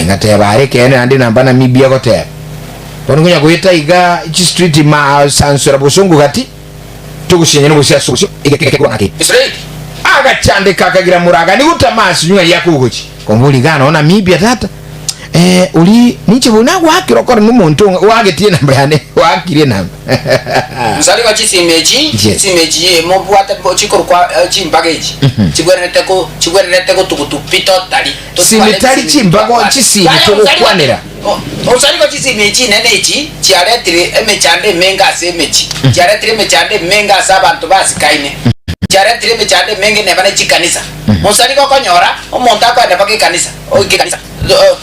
Ngateba are ekeene naende namba Namibia goteba. Bono nkonya goeta iga chistreet ma sansora bosongo gati togochinyenya nobosie ase obosio egekegwa ng'aki. Agachandeka akagira moragani gotama ase nyuma yakogochi. Kombori iga noo Namibia tata. Eh ori ninche bono nagoakera okore nomonto ong'a oagetie enamba yane oakire enamba. Nsarigo chisimi echi, Yes. chisimi echi mobwate bo- chikorokwa eh, chimbaga echi chigwenerete ko chigwenerete gotugutu pi totari Simi tari chimbago chisimi togokwanera. Onsarigo chisimi echi inene echi chiaretire emechando emenge ase emechi, chiaretire emechando emenge ase abanto basikaine, chiaretire emechando emenge neba ne chikanisa. Onsarigo okonyora omonto akoenda mpaka ekanisa, oike ekanisa,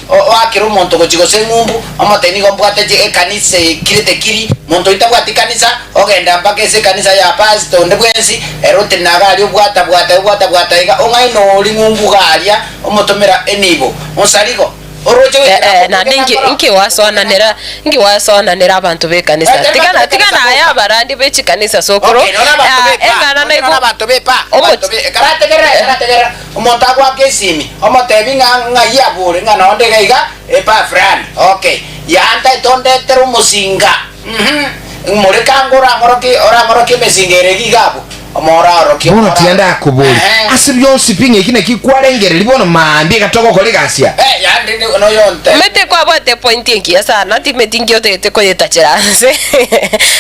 oakere omonto gochia gose eng'umbu, omotebi nigo mbwate chi ekanisa ekirete kiri, monto oyio tabwati kanisa, ogenda mpaka ase ekanisa ya pastor onde bwensi, ere otenena iga aria obwata bwata obwata bwata iga, ong'aini oria ng'umbu iga aria, omotomera enibo. Onsarigo. Oroche Eh, goikera eh, oko naende kogenda inki nkoro. inki gwasoananera inki gwasoananera abanto b'ekanisa Eh, tari tigana banto tigana b'ekanisa aye boka. abarandi be chikanisa sokoro Okay, nonya abanto ah, b'epa, eng'ana nonya naigo nonya abanto b'epa, omochi abanto be- karategerera, karategerera, omonto agoaka esimi, omotebi ng'a ng'ai abore, ng'a nonde iga iga, epa fulani, okay, yantaete ondetere omosinga, uhum, moreka ango orang'orokie orang'orokie emesinga ere iga iga abwo, omoraorokie, Bono omoraorokie. tiga ndakoborie, Ehe. ase bionsi pi ng'eki naki kwarengereria bono mambia iga togokora egasi aa? Eh, yande ne- noyonte. Omanyete kwabwate epointi engiya sana, timeti nki otagete koyetachera nse.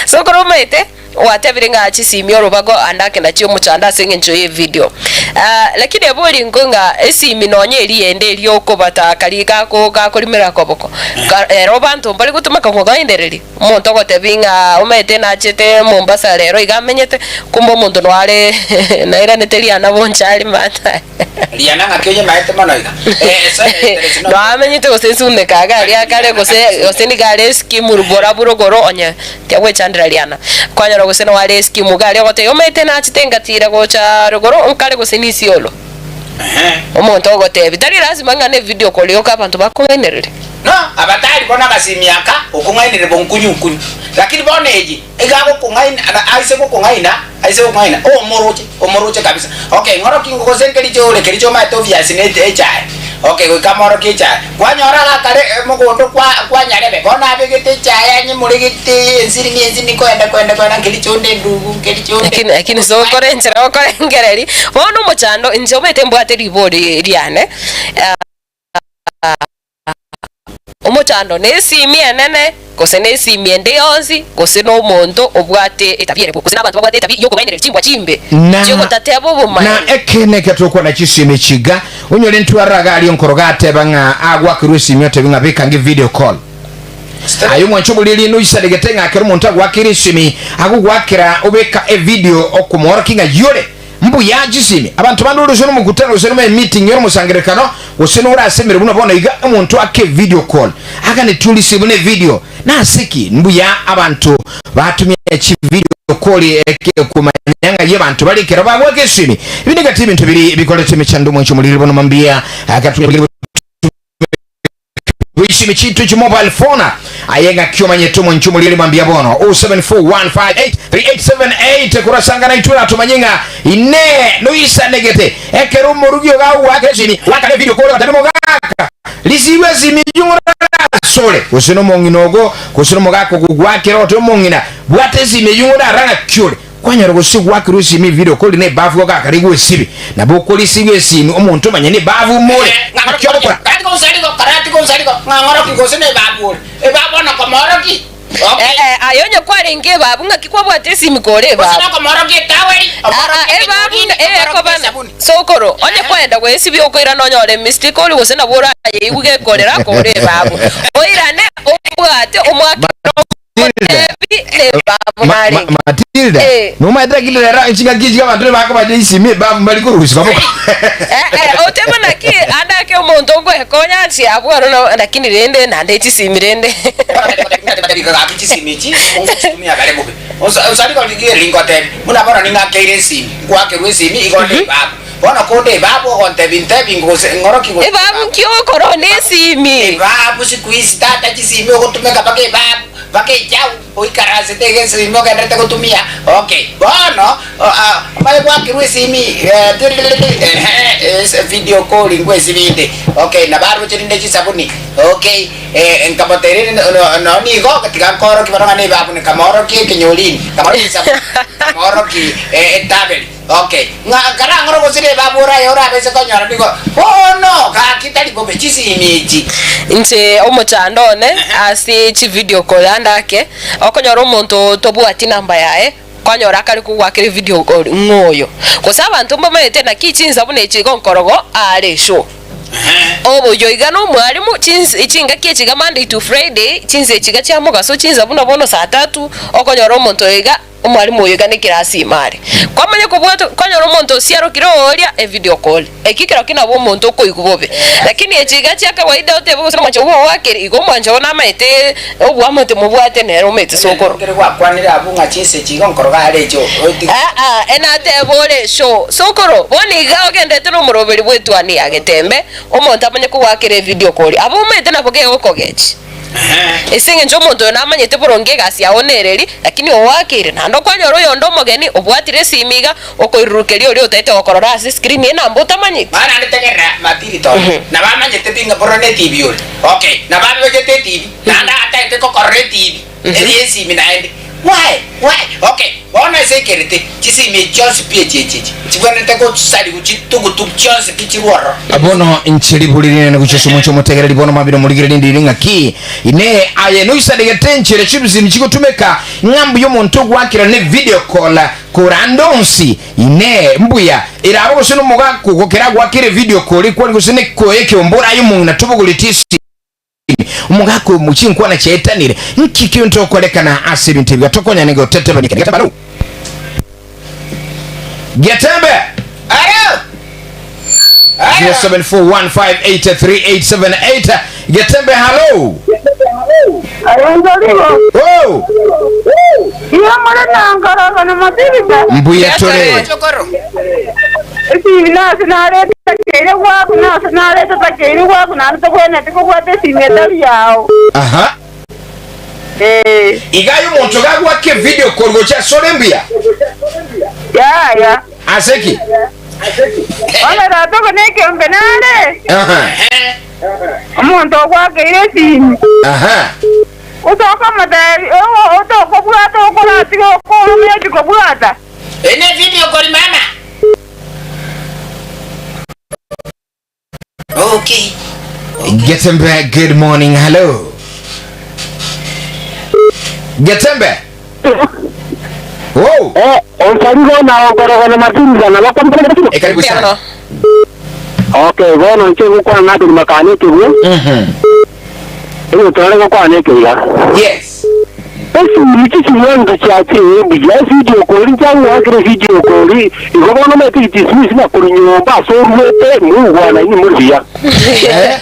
Sokoro omanyete, gwatebire ng'a chisimi orobago ande ake nachio omochando ase eng'encho ye evideo. Ah, lakini ebori nko ng'a esimi nonye eria ende eria okobata karia gako gakorimera koboko, ka ero abanto mbare gotumeka kogaendereria. Omonto ogotebia ng'a omanyete nachete Mombasa rero iga amenyete, kumbe omonto noyo are nairanete riana bonchari mata. Riana ng'aki onyemaete mono iga? Eh, ase eteresi no- Noyo amenyete gose Suneka iga aria kare gose gose nigo are eskimu borabu rogoro onye tiagwechandera riana. Kwanyora gose noyo are eskimu iga aria ogotebia omanyete nachete ngatira gocha rogoro nkare gose ni Isiolo. Ehe. Omonto ogotebia tari lasima ng'a ne video call yoka abanto bakong'ainereria. No, abatari bono agasimi aka okong'ainereria bonkunyu-nkunyu. Lakini bono eye iga agokong'aina, na aise gokong'aina, aise gokong'aina, omoroche, omoroche kabisa. Okay, ng'oroki gose nkericho ore kericho omanyete obvious ne echae. Okay, goika amorokie echae. Kwanyora iga kare mogondo kwa kwa nyarebe, bono abegete echae anyemoregete ensirini ensirini koenda koenda koenda nkericho onde endugu, nkericho onde. Lakini lakini sokore enchera okorengereria, bono omochando inche omanyete mbwate ribori riane. Omochando nesimi enene, gose nesimi ende yonsi, gose nomonto obwate etabia ere bo, gose nabanto babwate etabia y'okong'ainereria chimbwa chimbe, Na, chi'ogotateba na obomaene. ekeene ekero togokwana chisimi echi iga, onyore ntwarora iga aria onkoro gateba ng'a agwakerwe esimi otebi ng'a beka nge video call. Aye omwanche oboriri noisanegete ng'a ekero omonto agoakeire esimi, agogwakera obeka evideo okomoorokia ng'a yore. Mbuya chisimi. Abanto bande ore gose nomokutano gose nome emeeting yore omosangererekano gose nore ase emeremo buna bono iga omonto ake video call aganetie orise buna evideo nase ki? Mbuya abanto batumia chi video call komanya ng'ai abanto bare ekero bagoaka esimi. Ebi negati ebinto biri bikorete emechando omwancho omoriri bono mambia agatumia Bw'esimi chinto chi mobile phone aye ng'aki omanyete omonche omorieri mambia bono 0741583878 kurasanga naitwe natomanye ng'a ine noisanegete ekero omorugi oga ogwakera esimi gwakana evideo kore gotabe mogaka risibwe esimi eyio ng'orasore gose nomong'ina ogo gose nomogaka ogogwakera ote omong'ina bwata esimi eyio ng'orara ng'aki ore Kwanyora gose gwakerwa esimi evideo kori ne ebafu ogaka rigwe esibi. Nabo okorisibwa esimi omonto omanye ne ebafu more. Ng'aki ogokora? Ee, aye onye kwarenge ebabu, ng'aki kwabwate esimi kore ebabu? Aa, ebabu eyekoba na sokoro, onye kwenda goesibia okoirana onyore emistake ore gose nabo orayeigwe gekorera kore ebabu. Oirane obwate omwakere Matilda. omotebi nebabu Ma- ma- narenge. Matilda Eh. nomaete lakini rero chingaki echi abanto nibakobacha esimi ebafu mbari korusia koboko Eh, eh, oteba naki ande ake omonto ogoekonya ase abwo aro na- lakini rende naende chisimi rende Gaki chisimi echi ogochitumia bare bobe osari ngotebi buna bono ning'akeire esimi ngwakerwa esimi igo nde ebabu bono konde ebabu ogontebi ntebi gose ng'oroki gose Ebabu nki ogokora one esimi ebabu siku hizi tata chisimi ogotumeka mpaka ebabu. Mpaka echau oikaransete iga esimi ogenderete gotumia okay bono omanye gwakerwa esimi ehe video call ngwesibinde okay nabo aroche rinde chisabuni okay nkamotebia rende nonye nigo tiga nkorokie bono ng'a nebabu nkamoorokia ekenyorini nkamorokia esabuni nkamoorokia etaberi okay ng'a nkarang'ore gose nebabu oraye orabaise konyora nigo bono gaki tari bobe chisimi echi. Inche omochando one ase chividio call ande ake, okonyora omonto tobwati namba yaye, kwanyora akare kogoakera evidio call ng'o oyo. Gose abanto mbamaete naki chinsa buna echi igo nkorogo are eshow. Oboyio iga na omwalimu chins chingaki echi iga Monday to Friday, chinsa echi iga chia mogaso chinsa buna bono saa tatu, okonyora omonto oyo iga Omwalimu oyo iga nekerasi ime are. Kwamanya kobwata kwanyora omonto osiarokire oria evideo call. Eki kerokio nabo omonto okoigwa bobe. Lakini echi iga chia kawaida otebe gose nomwancha obo ogoakera igo omwancha oo namaete oboamate mobwate nere omanyete sokoro. Ekero gwakwanire abwo ng'a chinsa echi igo nkoroga are echi otige. Aa enateba ore sure. Sokoro, bono iga ogenderete nomoroberi bw'etuani ya Getembe, omonto amanye kogoakera evideo call. Abwo omanyete nabo kegokogechi. Ase engencho omonto oyo namanyete boronge egasi yao nereri, lakini ogoakeire, naende okwanyora oyonde omogeni obwatire esimi iga, okoirurukeria oria otaete gokorora ase escreen enamba otamanyeti. Mara naende tegerera matiri tore, nabo amanyete pi ng'a bororo ne TV ore. Okay, nabo abegete etibi, naende ataete gokorora etibi, eria esimi naende. Why? Why? Okay, bono ase ekerete, chisimi echi chionsi pi echi echi echi, chibwenerete gosariwa chitugutugu chionsi pi chirwe ororo. Bono inche riburi rinene gochia ase omonche omotegereri bono mambia nomorigereria ndiri ng'aki Inee aye noisanegete enchera chi'obosemi chigotumeka ng'a mbuya omonto ogoakera ne video call korande onsi Inee mbuya erabe gose nomogaka ogokera agoakere video call ekwani gose nekoe ekeombe oraye omong'ina tobogoretie esimi Omogaka oyo chinkwana chiaetanire, Nki kento okorekana ase ebinto ebi gatokonyane gotetebania kende Getembe alo? Getembe! Alo! Alo! 0741583878 Getembe halo! Aye Nzorigo, Oh! iyo more nankorora na matibicha. Mbuya tore. Chokoro. Esimi nase naretakeire gwaku, nase naretakeire gwaku, naende togwenereti kobwata esimi etari yao. Aha. Ee, Iga aye omonto gagwake video call gochia asore mbuya. yaya. Ase ki? Bono tata oko nekeombe nare, Aha. omonto ogwakeire esimi. Aha. Otokomotebi, otokobwata okoratiga okorumetie kobwata. Eye ne video kori mama. Okay. Getembe, good morning. Hello. Getembe. Oh, Eh, osarigo na okorogana matirizana bakombe. eh, karibu sana. Okay, bono inche gokwana nabiri makane ekebwe. Egotore gokwana ekeiga. Yes. Esimi chisimwango chiachire mbuya evideo kori nchang'wakire evideo kori igo bono omanyete ekitismisi na korwa nyomba ase oruete moigwana inwe more buya. Eh?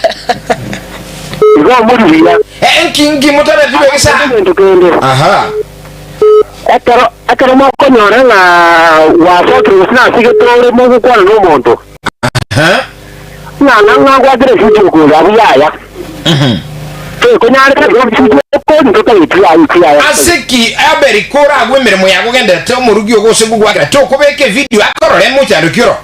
Igo more buya. Eh, nki nki mutabeti begesa. Egento kende Aha. ekero ekero mokonyora ng'a gwasokire gose nasigete ore mogokwana na omonto Aha. ng'a ng'a ng'a gwakire evideo kori abwo yaya. Mhm. Ase ki Abeli koragwe emeremo yago genderete omorugi ogo gose gogwakera tokobeka evidio akorore mochando ki oro?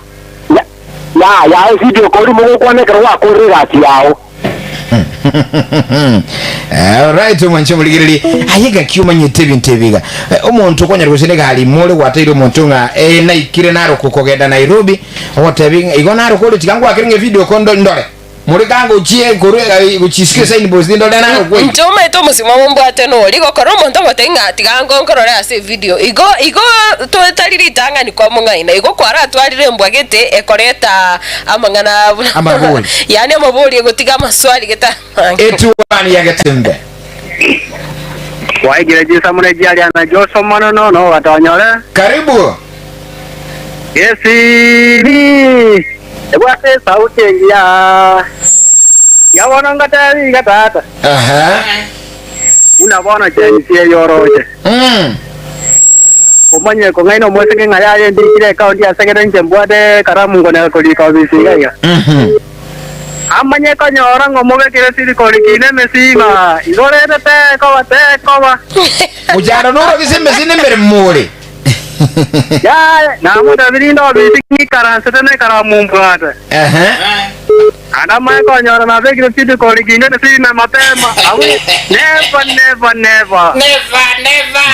Alright omwanche omorigereria aye gaki omanyete ebinto ebi iga Eh, omonto okonyora gose negari more gwateire omonto ng'a eh, naikire naroka kogenda Nairobi ogotebi ng'a igo naroka ore tiga ngwakere ng'a evidio ko ndo- ndore More kangochie korwa gochia isiko esaini bosi ndore naro kwei. Inche omanyete omosimo ombwate nori gokora omonto ogotebia ng'a tiga ngonkorore ase evideo igo igo totari ritang'ani kwamong'aina igo kwaratwarire embwa gete ekoreta amang'ana buna Amabori. yaani amabori egotiga amaswali gete amange. Etuani ya Getembe. Waigire chisamure chiaria na Joshua mono no ogatonyore. Karibu. Gesiri ebwate esauti engiya ya bono ngotebi iga tata, Aha. buna bono chensi eye oroche. Omanye kong'aina omoiseke ng'a yaye ndikire ekaunti ase ekero inche mbwate ekaramu nkonera korika obisi iga iga. Namanye konyora ng'a omobekire sirikori kina emesiba, igo rende tekoba, tekoba. Mochando norobise emesi nemeremo ore. Yaya, namotebirie inde obisi ng'ikaransete nekaramu mbwate. Ehe. Naende amanye konyora nabekire sirikori kina emesiba mapema. Abwo, never, never, never. Never, never,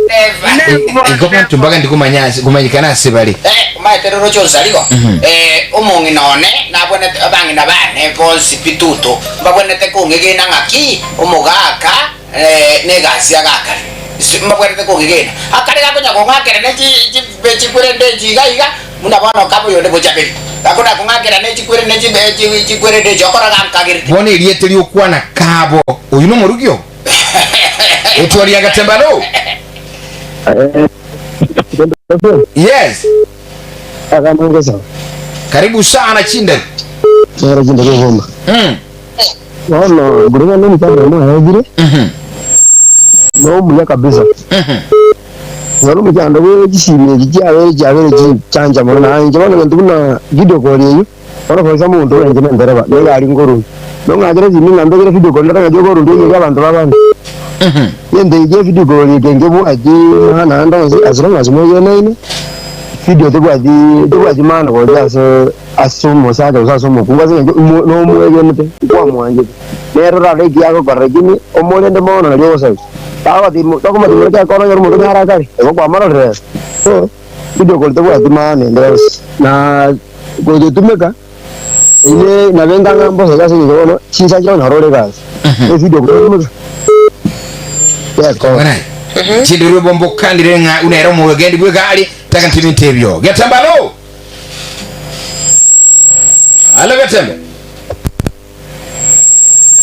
never. Never, Igo banto never. mbaga ndi kumanya ase- kumanyikana ase bare. Eh, omanyete roro onsarigo eh, omong'ina one nabwenete abang'ina bane bonsi pi tuto mbabwenete kong'egena ng'aki omogaka eh, negasi agakare Si- mbabwenete kong'egena akare gakonya kong'akera ne chi- chi- chikwerende echi iga iga buna bono kaba oyonde bochaberi gakona kong'akera ne chikwere ne chi- chi- chikwerende echi okora gankagerete Bono erieta ri'okwana kabo, oyio nomorugi oo. Etwori agatemba alo. Yes. Akamwegesa. Karibu sana Chinderi. Nero Chinderi oboma. Bono ngurube nomuchando omo aethire nomuya kabisa. Bono omochando bwe chisimi echi chiabere chiabere chinchancha mono na inche bono egento buna video call eyio bono for example omonto oyo inche nendereba na egari nkorwa nong'akere esimi ng'a mbekere video call ndatang'ache okorwa onye abanto babande. Gento eke evideo call eke nkebwati maana ande onsi as long as mwegeneine, video tebwati tebwati maana gocha ase ase omosacha gose ase omokungu ase eng'encho imo nomwegenete, nkwamwanchete. Nere orare eki agokora lakini omorende mono nario ogosaria. Tagotimo tokomotimora ekiagera onyore omonto nare akare, igo kwamororire ere. So, video call tebwati maana ende yonsi. Na goyetumeka. Eye nabo engang'a mbosa ase eng'encho bono chinsa chiao naro ore egasi. Evideo koimoka. Yeko. Bwana, Chinderi obombo okandire ng'a buna ere omogendi bw'egari taka ntibinto ebio. Getembe alo! Alo Getembe.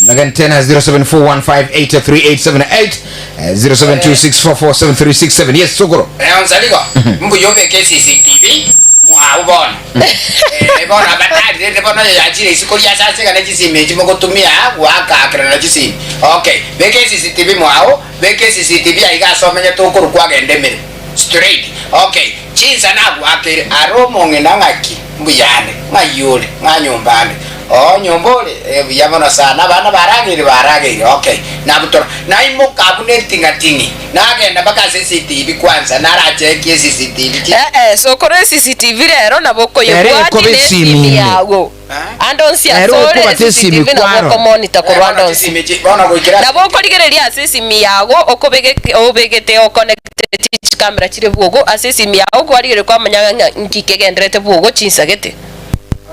Megan tena 0741583878 eh, 0726447367 yes sokoro Eh, onsarigo mbuya obeke CCTV mwao bono Eh, bono abatarire bono yachire isiko riase ase iga ne chisimi echi mogotumia goaka-akera na chisimi okay beka eCCTV mwao beka eCCTV aiga ase omenyete okorwa kwagenda emeremo straight okay chinsa nagoakeire are omong'ina ng'aki mbuya ande ng'ai ore ng'a nyomba ande Oo nyomba ore eh, buya mono sana abana barageire barageire okay nabutora naimoka abwo neting'ating'i nagenda mpaka ase CCTV kwanza narachekie CCTV chi Eh, eh, sokoro eCCTV rero nabo Ere okoyebwati ekoba ne esimi esimi ime. yago. Ande onsi Ere ase ore okobata esimi eCCTV nabo kwarora. okomonita korwa Eh, ande bono onsi. chisimi echi bono goikera Nabo okorigereria ase esimi yago okobegete obegete okonecteti chikamera chire bwogo ase esimi yago kwarigereria kwamanya ng'a nki kegenderete bwogo chinsagete.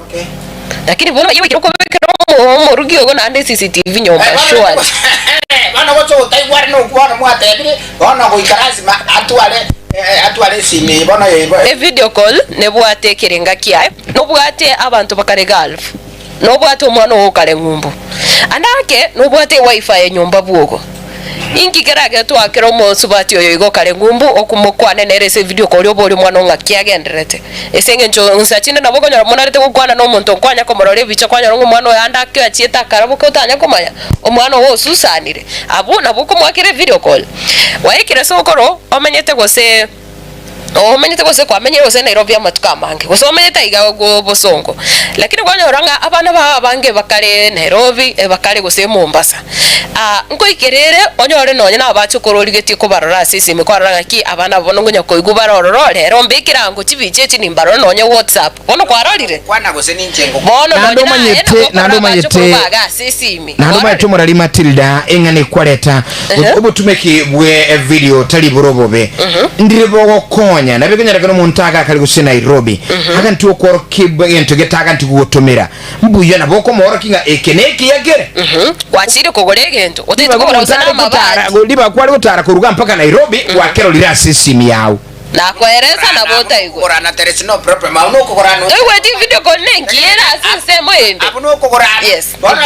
Okay. Lakini bono iwe okobekera omo- omorugi ogo naende CCTV nyomba Eh, bono surely. bono gocha ogotaigware nokwo bono mwatebire bono goika lazima atware eh, atware esimi eye bono eye E video call nebwate ekerenga kiaye, nobwate abanto bakare Gulf, nobwate omwana ogo okare ng'umbu, ande ake nobwate ewifi enyomba bwogo. Inki keragere twakera omosubati oyo iga okare ng'umbu okomokwane nere ase evideo call obore omwana oo ng'aki agendererete? Ase engencho insa chinde nabo okonyora monarete gokwana na omonto nkwanya komorora ebicha kwanyora ng'a omwana oyo ande ake achiete akaraboka otanya komanya, omwana oo osusanire. Abwo nabo okomoakera evideo call. Gwaikire sokoro omenyete gose. Omenyete gose kwamenyire gose Nairobi amatuko amange, gose omenyete aiga bosongo, lakini kwanyora ng'a abana bao abange bakare Nairobi, bakare gose Mombasa. Nkoikera ere onyore nonye na abachokoro origetie kobarora ase esimi kwarora ng'aki abana aba bono nkonya koigwa bare ororo rero mbekere ango chibicha echi nimbarore nonye WhatsApp. Bono kwarorire? Kwana gose ninche ngokwana. Bono Naende nonye naye omanyete- nabo naende okorora abachokoro omanyete- baga ase esimi. Naende omanyete Kwarorire? omorari Matilda eng'ana ekwareta Ehe. obotumeki bwe video tari bore obobe ndire bogokonya nabe ekonyarekana omonto aga akare gose Nairobi aganti okworokia egento gete aganti gogotomera mbuya nabo okomoorokia ng'a eke nekiya kere Gwachire kogora egento otagete Ribaga kogora omonto gose are gotara namabati. ribaga kware gotara koruga mpaka Nairobi gwakerorire ase esimi yao. Nakoeresa nabo otaigwe. Kogorana there is no problem. Abwo nokogorana. Toigweti video call nenkiya ere ase ensemo ende. Abwo nokogorana. Yes. Bono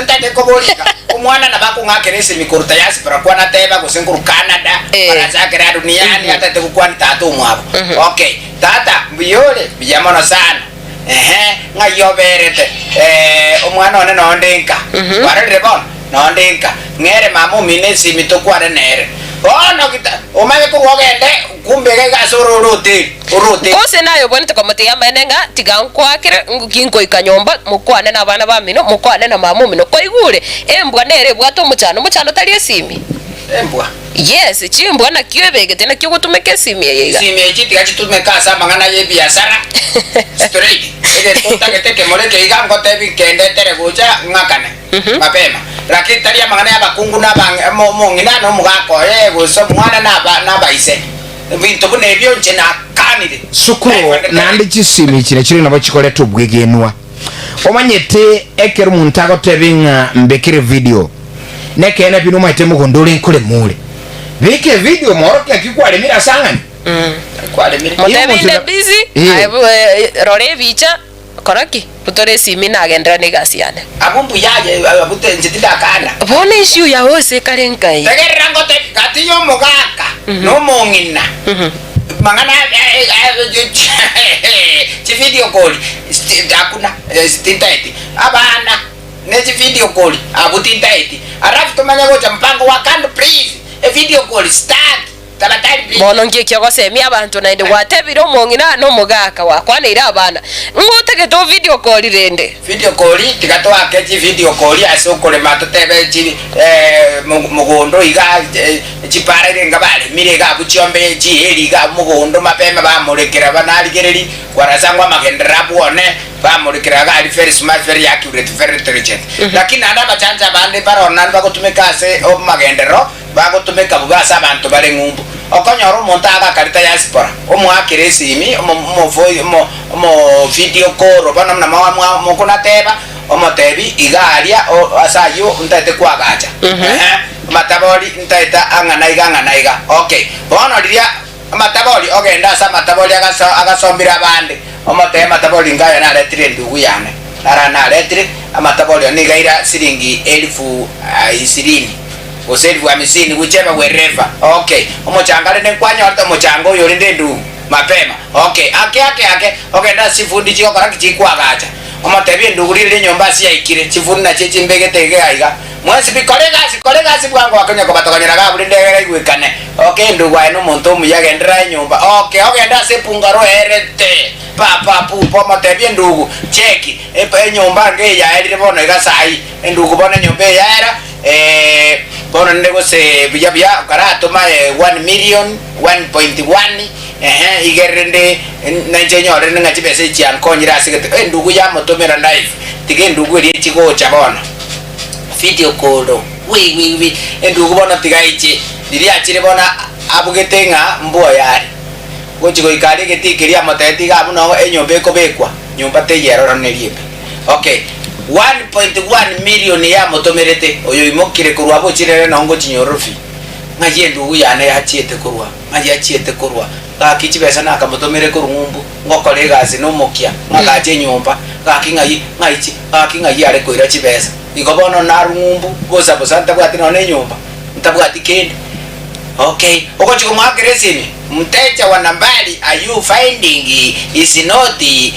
ntagete koboria iga, omwana nabo akong'akera esimi korwa diaspora kwana teba gose nkorwa Canada, Eh. barachakere aa duniani atagete gokwana tata omwabo. Okay, tata mbuya ore? Mbuya mono sana. Ehe, ng'ai oberete? Eh, omwana one nonde nka. Kwarorire bono? Nonde nka. Ng'ere mama omino esimi tokwane nere. Bono gita omanye korwa ogende kumbe iga iga ase ore ore hoteli, ore hoteli. Gose naye obwenerete komotebia amaene ng'a tiga nkoakere ngoki nkoika nyomba, mokwane nabana bamino, mokwane na mama omino. Kwaigure? Embwa nere ebwate omochando, omochando tari esimi. Embwa. Yes, chimbwa nakio ebegete nakio ogotumeka esimi eye iga. Chisimi echi tiga chitumeke ase amang'ana y'ebiasara straight. Egento otagete kemoreke iga ngotebi nkendetere gocha ng'akane mapema. Lakini tari amang'ana y'abakungu na abang omo omong'ina na omogaka oye gose omwana na aba na abaise. Ebinto buna ebio inche nakanire. Sukuru naende chisimi echi nachio nabo chikoreta obwegenwa. Omanyete ekero omonto agotebi ng'a mbekere video, nekeene pi nomanyete mogondo ore nkorema ore. Beka evideo moorokie ng'aki kwaremire ase ang'ani. Kwaremire. Motebie Omonto inde na- busy, Eh. aye bu- eh, rora ebicha, kora ki? Butora esimi nagenderera na egasi yane. Abwo mbuya aye abwo te inche tindakana. Bono issue yao ase ekare nkai? Tegerera ngotebi gati y'omogaka na omong'ina. Mang'ana chividio kori hakuna tintaeti abana ne chividio kori abwo tintaeti alafu tomanye gocha mpango wa kando please evidio kori sitaki tafadhali please. Bono nki eki ogosemia abanto naende gwatebire omong'ina na omogaka gwakwaneire abana ng'o otagete o video kori rende? Video kori tiga toake chividio kori ase okorema totebe chi mogondo iga Chipara erenga baremire iga abwo chiombe chieri iga abwo mogondo mapema bamorekera banarigereria kwarasangwa amagenderero abwo one bamorekera iga aria very smart very accurate very intelligent lakini naende abachancha abande baroo naende bagotumeka ase amagenderero bagotumeka bobe ase abanto bare ng'umbu okonyora omonto agakareta diaspora omoakere esimi omo omo omo video call bono buna mwa mokonateba omotebi iga aria ase ayio ntaete koagacha eeh. Amatabori ntaeta ang'ana iga ang'ana iga. Okay. Bono riria amatabori ogende ase amatabori agaso agasombire abande, omotebie amatabori ngayo naretire endugu yane. Nara naretire amatabori one niga aira siringi elifu isirini gose elifu hamisini whichever wherever. Okay. Omochanga rende nkwanyorete omochanga oyo orende endugu mapema. Okay. Ake ake ake ogende ase chifundi chigokora ki chikoagacha. Omotebie endugu riria enyomba ase yaikire, chifundi nachio chimbegete iga iga. Mwensi pi, kora egasi, kora egasi bwango akonya kobatogonyera iga abwo rende egere aigwekane. Oke endugu aye nomonto omuya genderera enyomba. Oke ogende ase epungaro oerete pa pa pu pa omotebie endugu cheki enyomba nge eyaerire bono iga sai. Endugu bono enyomba eyaera bono ninde gose buya buya okaratoma 1 million, 1.1 ehe igere rende nainche nyore rende ng'a chibesa echi chiankonyire ase gete. Endugu yamotomera live tiga endugu eria echi gocha bono. Video call wi wi wi endugu bono tiga eche riria achire bono abugete ng'a mbuoyo are gochi goika aria egetii keria amotebetie iga abwo noo enyomba ekobekwa nyomba teiyo eroro neri embe okay 1.1 million yamotomerete oyo oimokire korwa abwo ochire ere noo ngochinyorofi ng'ai endugu yane yachiete korwa ng'ai achiete korwa gaki chibesa nakamotomere korwa ng'umbu ngokora egasi nomokia ng'agache enyomba gaki ng'ai ng'ai chi Gaki ng'ai are koira chibesa? Igo bono narwe ng'umbu bosa bosa ntabwati nonya na enyomba, ntabwati kende. Okay, ogochia komoakera esimi, mteja wa nambari are you finding is not in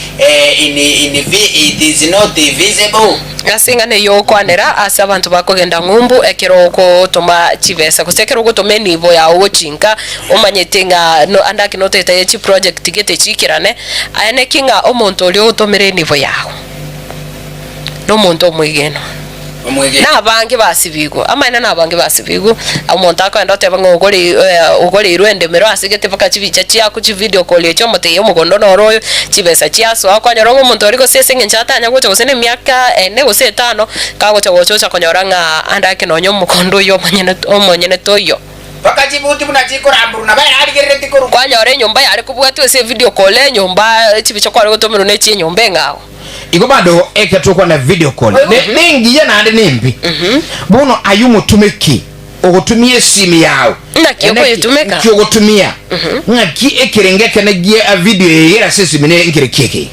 in it is not visible. Ase eng'ana eyio ogokwanera ase abanto bakogenda ng'umbu ekero ogotoma chibesa gose ekero ogotoma enibo yao gochinka omanyete ng'a no ande ake notoetaye chiproject gete chiikerane, aye neki ng'a omonto oria ogotomera enibo yao. Nomonto omwegenwa. Omwegenwa. Na abange basibigwe, amaene na abange basibigwe, omonto akogenda oteba ng'a ogore ogoreirwe endemero ase gete mpaka chibicha chiaku chivideo call echi omotebie omogondo noro oyo, chibesa chiasoa okonyora ng'a omonto oria gose ase eng'encho atanya gocha gose na emiaka ene gose etano, kagocha gocha ocha konyora ng'a ande ake nonye omogondo oyio omonyene omonyene toiyo. Mpaka chibuti buna chikoramburwa na bayarigereretie korwa. Kwanyora enyomba yare kobwatwa ase evideo call enyomba chibicha kware gotomerwa ne chi'enyomba eng'ao. Igo bado ekero togokwana video call ne nengiya naende nembe. Bono ayio omotumeki ogotumia esimi yao Naki Naki- okoyetumeka? naki ogotumia ng'aki ekerengo ekene gia video eye ere ase esimi ne nkere ki eke.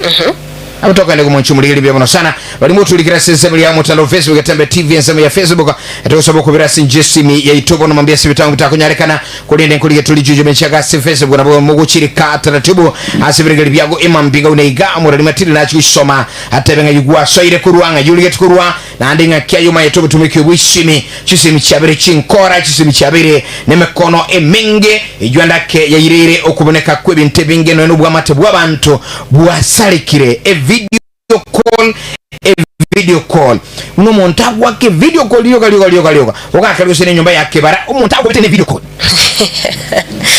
Abo tokende gomonchi omorigeri buya mono sana. Bari moturikire ase ensemo ya omotandao Facebook Getembe TV ensemo ya Facebook etogosaba okobera ase inche esimi yaito bono mambia ase ebitango bitakonyarekana korende nkorigia tori juju menchiaga ase Facebook nabo mogochirika taratibu ase ebiregeri biago emambia gau neiga omorari matiri nachi gosoma atebe ng'a gwasoire korwa ng'a yurigeti korwa naende ng'aki aye omayete obotumiki obwe isimi chisemi chiabere chinkora chisemi chiabere nemekono emenge eywo andake yaireire okoboneka kw'ebinto ebinge nonya nobwamate bw'abanto bwasarekire evideo call e video call buna omonto agoaka e video call rioka rioka rioka rioka ogakera gose nenyomba ya kebara omonto agobete ne video call.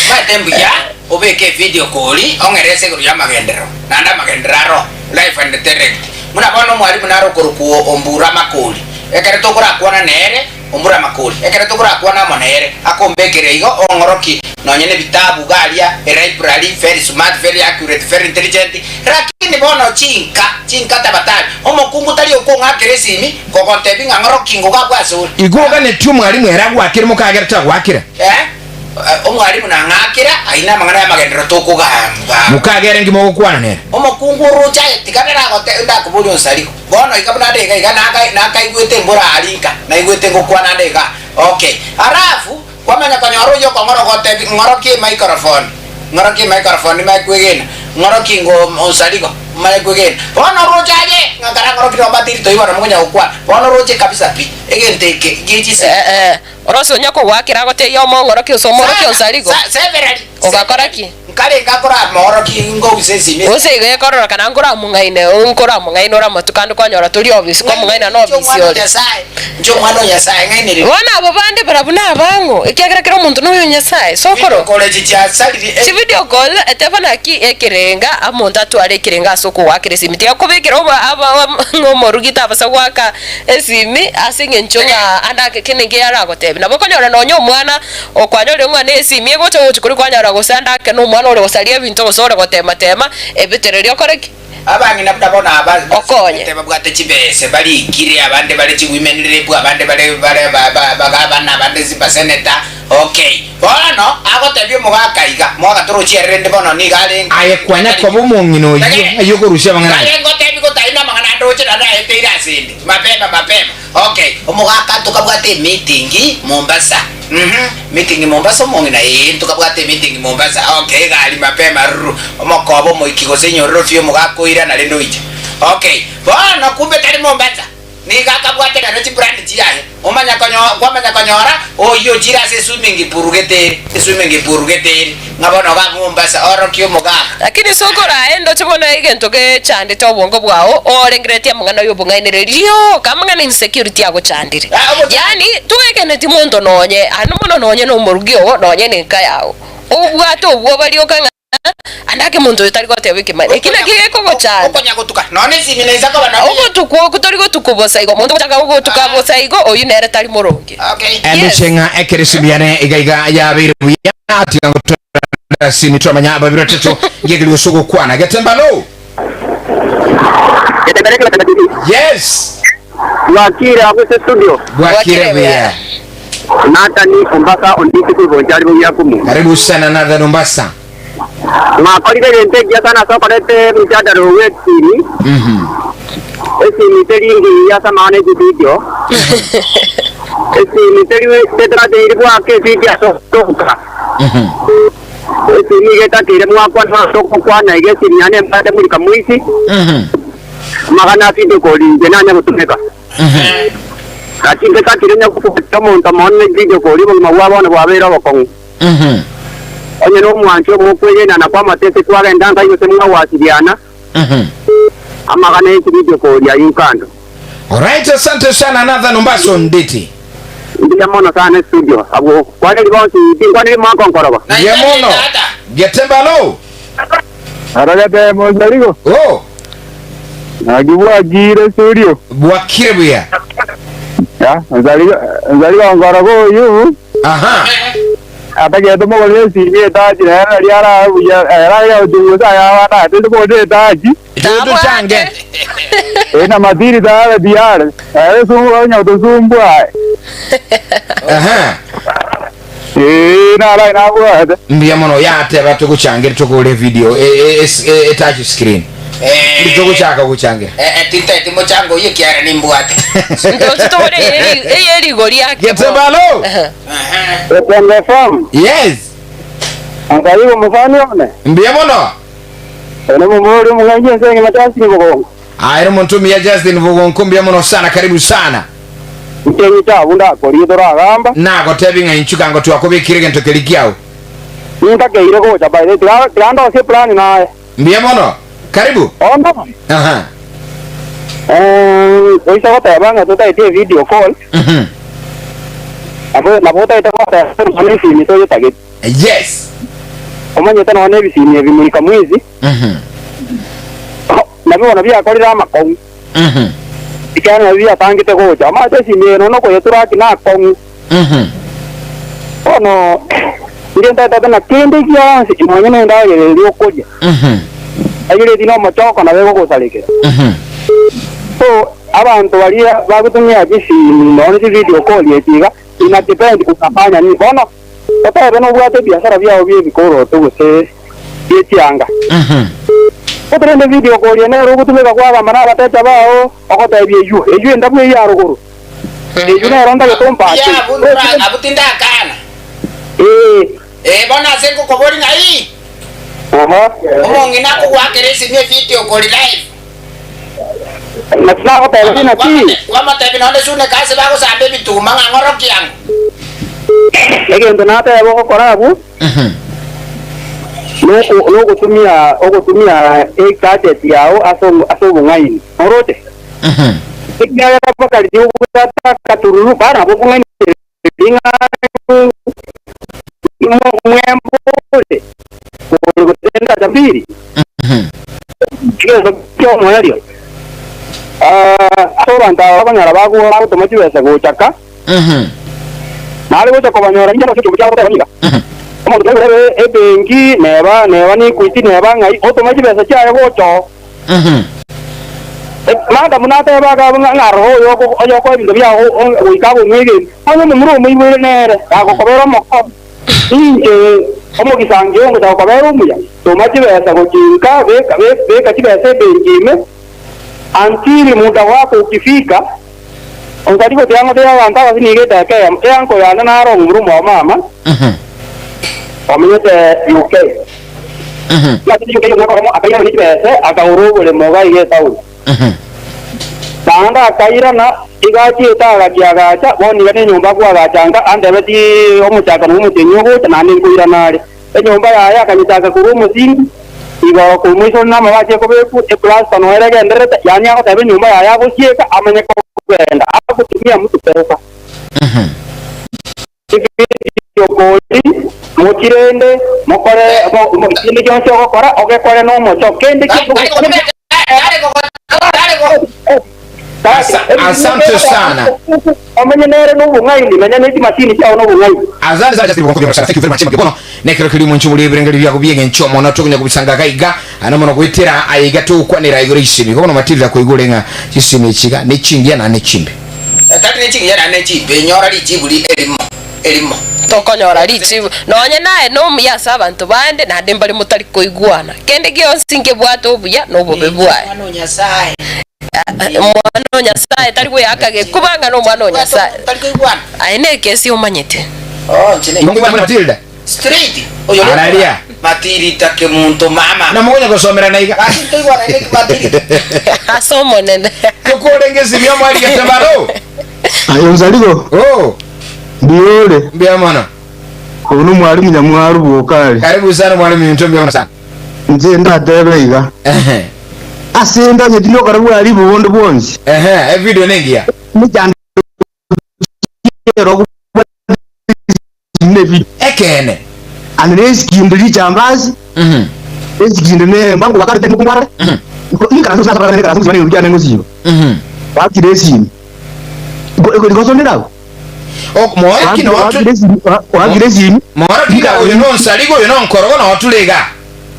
Omanyete mbuya obeke evideo call ong'ere ase igoro y'amagenderero naende amagenderero aro live and direct buna bono omwalimu nare okorokwa Ombura Makori ekero tokorakwana nere Ombura Makori ekero tokorakwana amo nere akombekera igo ong'orokie nonye nebitabu iga aria elibrary very smart very accurate very intelligent Lakini bono chinka, chinka tabatari, omokungu tari okong'akera esimi, kogontebia ng'a ng'oroki ngogo abwo asore. Igo oganetie omwalimu ere agwakere mokagera tagwakera. Eh, omwalimu nang'akera, ayio namang'ana y'amagenderero tokogamba. Mokagera inki mogokwana nere? Omokungu oroche aye, tiga naragote, ndakoboria onsarigo. Bono iga buna nde iga iga, naka, nakaigwete embura aria inka, naigwete ngokwana nde igaa. Okay. Alafu, Kwamanya konyora oyio okong'ora ogotebi, Ng'orokie emaikorofoni, ng'orokie emaikorofoni nimanye kwegena, ng'orokie ingo onsarigo, manye kwegena. Bono oroche aye, ng'a kare ang'orokirie obatiri toigwa nabo konya gokwana. Bono oroche kabisa pi, egento eke gie chisemi. Eh, eh, orose onya kogwakera agotebia omong'orokia gose omworokia onsarigo, Sana, sa, severally, ogakora severally. ki? Nkarenge akoramoorokie ingobisa esimi. Gose igo ekororokana nkoramong'aine, nkoramong'aine ore amatuko ande kwanyora tori obisi kwamong'aina Inche nobisi omwana o ore. Nyasae, inche omwana o Nyasae, ng'ainereria. Bono abo bande barabwo nabang'o, ekiagera kera omonto noyo o Nyasae. Sokoro. Video call echi chiasariri e. Chividio call, eteba naki ekerenga omonto atware ekerenga ase okogoakera esimi. Tiga kobekera obo aba ng'a omorugi tabasa goaka esimi ase eng'encho ng'a ande ake kende nkeyo aragotebie. Nabo okonyora nonye omwana Okwanyorire ng'a nesimi egocha gochia koria kwanyora gose ande ake nomwana ore gosaria ebinto gose ore gotema-tema ebitererio okore ki? Abang'ina buna bono aba Okonye. basomete babwate chibese barikire, abande bare chiwomen rep, abande bare bare ba ba bagabana, abande chibaseneta, okay. Bono agotebia omogaka iga, mogaka torochi ere rende bono nigo arenge Aye kwanya koba omong'ina oyio, ayio okorusia amang'ana aya. Aye ngotebi gotari namang'ana ande oche naende aeteire asende, mapema mapema. Okay, omogaka ntokabwate emeeting Mombasa, uhum, meeting Mombasa omong'ina ee ntokabwate emeeting Mombasa, okay egari mapema ruru, omokoba omoiki gose enyororo fia omogaka oirana rende oiche. Okay, bono kumbe tari Mombasa, nigo akabwate nere chibrand chiaye, omanya konyo kwamanya konyora oyio ochire ase eswimming pool gete ere, eswimming pool gete ere, ng'a bono iga Mombasa, orokia omogaka. Lakini ase okoraa endoche bono egento gechandete obongo bwao, orengereretie amang'ana ay'obong'ainereria rioka, amang'ana insecurity agochandire. Yaani toegeneti monto nonye, aande mono nonye nomorugi oo, nonye nenka yao. Obwate obwoba rioka ng'a ande ake monto oyo tari goteba ekemaene. Eki nakio gekogochanda. Okonya gotuka nonya esimi naisa koba nonya. Ogotukwa okwo tori gotukwa bosa igo. Omonto ogochaka gogotuka bosa igo, oyio nere tari moronge. Okay. Yes. Endoche ng'a ekero esimi yane iga iga yabeire buya, tiga ngotware Asini twamanya ababere batato ngekeria gose ogokwana getembalo. Yes. Bwakire abwo ase studio. Bwakire buya. Nathan Ombasa onditi korwa Bonchari Bogiakumu. Karibu sana Nathan Ombasa. Mwakorire egento ekiya sana ase okoreta emechadara oyo esimi. Esimi teri engiya ase amang'ana echividio. Esimi teri tetarateiri goaka evidio ase ogotoka. Esimi iga etakeire mwakwana ase ogokwana iga esimi yane embate morika moisi, amagana asinde kori inche nanye gotumeka. Gaki inche takire onye gokwatia omonto mono ne video kori obogima bwa bono bwabeire obokong'u. Onye nomwanchi omokwegena na kwamatete kwagenda nkai gose mwagwasiriana, amagana ye chividio kori ayio kando. Alright, asante sana Nathan Ombaso Nditi. Mbuya mono sana estudio abwo kwaneri bonsi tinkwaneri mwaka onkoroba. Mbuya mono. Getembalo. Aragete mozarigo. Oh, Naki bwakire studio. bwakire buya. Ya, nzarigo nzarigo onkoroba oyu. Aha. Atagete mogorere esimi etachi nere nari arabe buya ere aye gochungusa ayabana atete mogorere etachi. Tutu change. Ena matiri tare diare. Ere sumbua onya gotosumbua. Aha. Eh, nara nabwate. Mbuya mono yateba tuguchangere tugure video e, e, e, e, touch screen. Eh. Ndi togochaka gochangera. Eh, eh, tintaeti mochango oyio ekiagera nimbwate. Ntoche tobore eye rigori ake bo. Getebalo. Ehe. Ehe. Etembe FM, Yes. Ankaribu omusani one, Mbuya mono. one momorori omong'aini ense engima Justin Bogonko. Aye nomonto omuya Justin Bogonko mbuya mono sana karibu sana. Inche ng'iche abwo ndakorie toragamba. Nagotebi ng'a inchuka ango twakobekire egento keria kiao. Nintakeire gocha by the way, tiga tiga ndosie plan naye. Mbuya mono. Karibu. Bono, Aha. eh, goisa goteba ng'a totaete evideo call, nabo nabo otaete goteba nonya na esimi toyetagete. Yes. Omanyete nonya na ebisimi ebi moika mwensi, nabio bono biakorire amakong'u, ekiagera nabio biatangete gocha. Omanyete esimi eye nonya okoyetura aki nakong'u. Bono inche ntaete na kende gionsi nonya nendagera eria okoria, aireti nomochoko nabo egogosarekera. So abanto baria bagotumia chisimi nonya chivideo call echi iga, ina depend unafanya nini. Bono otebe nobwate ebiasara biao bi'ebikoroto gose bie chianga, oterende video call eye nero ogotumeka kwagamba nabatecha bao, ogotebia eywo, eywo endabu eyio ya rogoro. Eyio nero ntagete ompache. Mbuya abwo ndora abwo tindakana. Ee. Ee, bono ase ngokoboria ng'a ii, Aha. omong'ina akogoakera esimi evideo kori live. Naki nagotebetie naki? Kwamotebi nonde suneka ase bagosamba ebituma ng'a ng'orokia ang'o. Egento nateba ogokora abwo, noko- nogotumia ogotumia egadget yao ase ase obong'aini. Oroche? Ekiagera bakarigia obwate akatururu, barabwo bong'ainereria ng'a mwembore ore gose endacha mbiri. Egento ki'omoerio, ase abanto aba bakonyora bagotoma chibesa gocha ka, nare gocha kobanyora inche ase ekeombe kiabo goteba niga, omonto taigure ebenki, neba neba na Equity, neba ng'ai, otome chibesa chiaye gocha oo. Madam natebe akabe ng'a ng'a roho oyo oko- oyokoa ebinto biago o- goika agong'we egento, onye omomura omoiboire nere, gagokobera omoko, inche omogisangio oo ngocha gokobera omuya, toma chibesa gochia inka, beka be- beka chibesa ebenki ime, until muda wako ukifika, onsari gotiga ngotebie abanto abasio nigo edaka eyemo, eanko yane naro omomura omwabo mama, omenyete UK. Ase omwaka oyomo akairana ne chibese, akagora oboremo iga iga etaoni. Naende akairana, iga achiete agachiagacha, bono iga nenyomba akoagacha nka, antebetie omochakano bw'omotienyi ogocha, naende nkoirana are. Enyomba yaye akanyechaka korwa omosingi, igoro korwa moisoni na amabachi ekobekwa, eplasta noyo ere egendererete, yaani agoteba enyomba yaye agosieka amanye kogenda, agotumia mtu pesa. Kori, mochirende, mokore kende gionsi ogokora, ogekore nomochoko. Kende Asante sana. Omenye nere nobong'aini, menya ne chimasini chiao nobong'aini. Asante sana Justin Bokonko Sana. Thank you very much Bono. Nekero kiri munchu muri ebirengeri byago biegencho mono tokonya kubisanga gaiga ano mono gwetera aiga tokwanera igoro isimi. Bono matirira koigure ng'a chisimi echiga ne chingiya na ne chimbe. Tari ne chingiya naende ne chimbe, nyora richibu erimo erimo. Tokonyora richibu nonye naye nomuya ase abanto bande, naende mbare motari koigwana. Kende gionsi nkebwate obuya na obobe bwaye. Omwana o Nyasae. Omwana o Nyasae tari goeaka gekuba ng'a nomwana o Nyasae. Tari koigwana. Aye nekesi omanyete. Oh, inche ne- Ngoigwana Matilda. Straight. Oyo ne- Araria. Matirita kemonto mama. Na mogonya gosomerana iga. Gaki ntoigwana ne Matirita. Ase Omonene. Tokorenge esimi omwari getebaro. Aye Onsarigo, Oh, mbuya ore? mbuya mono. Oyo nomwalimu nyamwaru bwoka are. Karibu sana mwalimu minto mbuya mono sana. Inche ndatebe iga, Ehe. ase ndanyeti nokora bwaribu bonde bwonsi, Ehe, evideo nengiya. emechando Ekeene. And nesikinde richambasi nesikinde ne mbango bakare temo kumbare ikaranso sasa bakare karanso sibane rujana ngosiba bakire esimi likosonera Ok, mora ki no wakire esimi mora kila oyo no nsaligo oyo no nkorogo no tulega.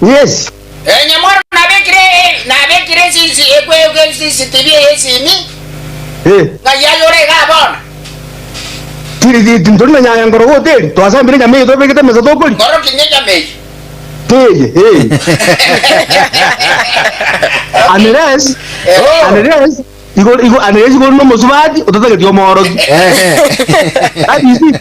yes Eh, Nyamwaro nabekire nabekire sisi ekwe ekwe CCTV esimi eh ng'ai ayore iga bono. Tiri tori na nyaya nkoro goteri twasambire enyama eye tobegete emesa tokori. Nkoro ki nyenya meyi. Teye, eh. Unless, Oh. unless, igo, igo, unless igo ore nomosubati otatageti omooroki. That is it.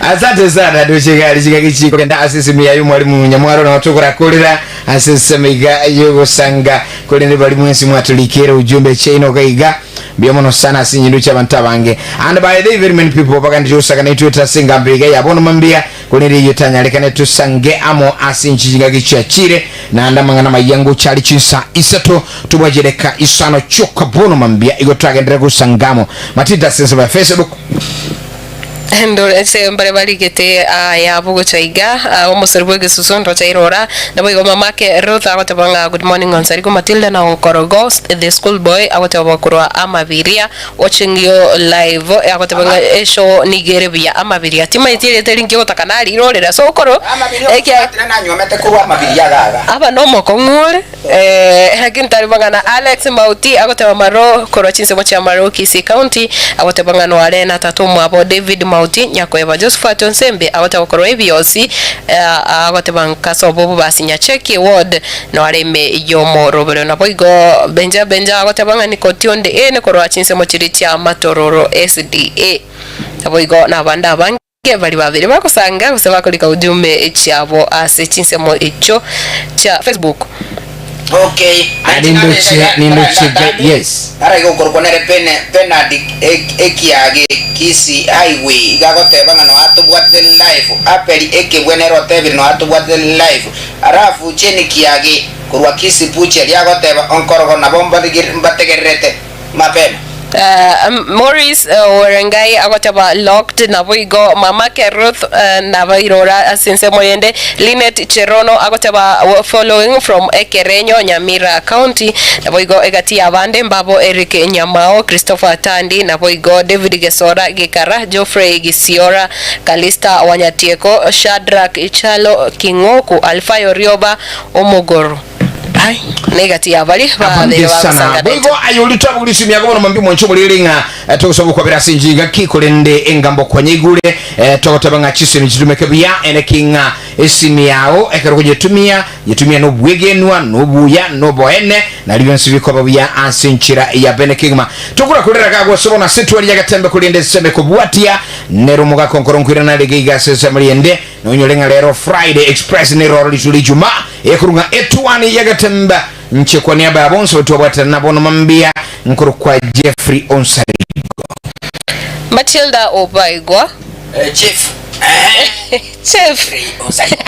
Asante sana dushigari chigaki kugenda ase esimu yayo mwalimu Nyamwaro na tukorakurira ase esemo iga yogosanga korende bari mwensi mwatulikere ujumbe chaino gaiga mbuya mono sana ase nyindu chiabanto abange. And by the way, very many people bagandire gosanga naitwe ase engambo iga ya bono mambia korende eyio etanyarekane tosange amo ase inchi chingaki chiachire naende amang'ana amaya ngocha are chinsa isato tobwachereka isano chioka bono mambia igo twagenderere gosanga amo. Matilda ase ensemo ya Facebook. Ndore ase mbare barigete aya bogocha iga, ah, omosori bw'egesusu ndoche airora. Naboigo mamake Ruth agoteba ng'a good morning Onsarigo Matilda na Okorogo the school boy agoteba korwa Amabiria watching you live agoteba ng'a eshow nigo ere buya Amabiria timaeti erieta eri nki ogotaka narirorera sokoro Amabiria ekia okobatera nanywomete korwa amabiria iga iga. Aba nomokong'u ore. Eh, lakini tari mang'ana. Alex Mauti agoteba Maro korwa chinsemo chia Maro Kisii County agoteba ng'a noare na tata omwabo David Mauti Nyakoeba Josephat Onsembe agoteba korwa Ebiosi eh, agoteba nkasobo obobasi Nyacheki Ward noare ime y'omorobero. Naboigo Benja Benja agoteba ng'a Nikoti onde ene korwa chinsemo chiria chia Matororo SDA. Naboigo nabande abange. Baria babere bagosanga gose bakorika ujumbe chiabo ase chinsemo echio chia Facebook. Okay. Ah, nindoche, nindoche, yes. Ara igo okorokwa nere Bene- Bernard Ek- Ekiage Kisii Highway iga agoteba ng'a noa tobwatete live Aperi Ekebwe nere otebire noa tobwatete live Alafu Jane Kiage korwa Kisii Butchery agoteba onkorogo nabo mbategere- mbategererete mapema. Maurice Werengai agoteba locked naboigo mamake Ruth nabairora ase ensemo yende Linet Cherono agoteba following from Ekerenyo Nyamira County naboigo egati yabande mbabo Eric Nyamao Christopher Tandi naboigo David Gesora Gikara Geoffrey Gisiora Calista Wanyatieko Shadrack Chalo King'oku Alfayo Rioba Omogoro. Ai, negati ya baria Abange babeire sana bagosanganete. boigo aye oria twabugure isimi yago bono mambia omonche oborere ng'a eh, togosoa gokwabera ase enchiri gaki korende engambo kwanyeigure eh, togoteba ng'a chisemi chitumeke buya ene ki ng'a esimi yao ekero okonyetumia nyetumia nobwegenwa nobuya noboene nari bionsi bikoba buya ase enchera ya bene kegima tokora korera gagose bono ase twari yagatembe korende eseme kobwatia nero omogaka onkoro nkoirana arege iga ase ensemo riende Nonyore ng'a rero Friday Express neroro rituko ria Ijumaa ekorwa ng'a etuani y'egetembe. Inche kwa niaba ya bonsi twabwatana nabo noma mbuya nkorokwa Jeffrey Onsarigo. Matilda Obaigwa. Chief. Ehe. Chief. Onsarigo.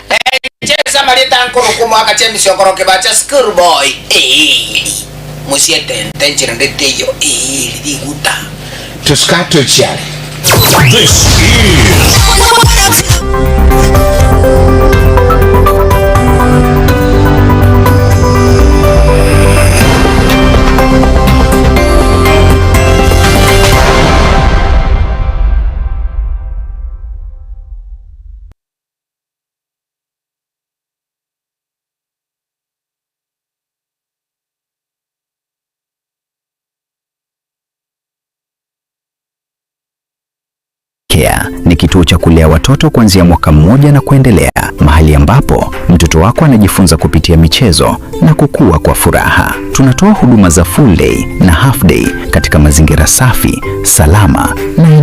Chesa marieta nkorokwa omwaka James okoroke bacha school boy. Eeri. Mosiete nte nchera nde teiyo. Eeri riguta. Tosika tochiare. This is Care ni kituo cha kulea watoto kuanzia mwaka mmoja na kuendelea, mahali ambapo mtoto wako anajifunza kupitia michezo na kukua kwa furaha. Tunatoa huduma za full day na half day katika mazingira safi, salama na yenye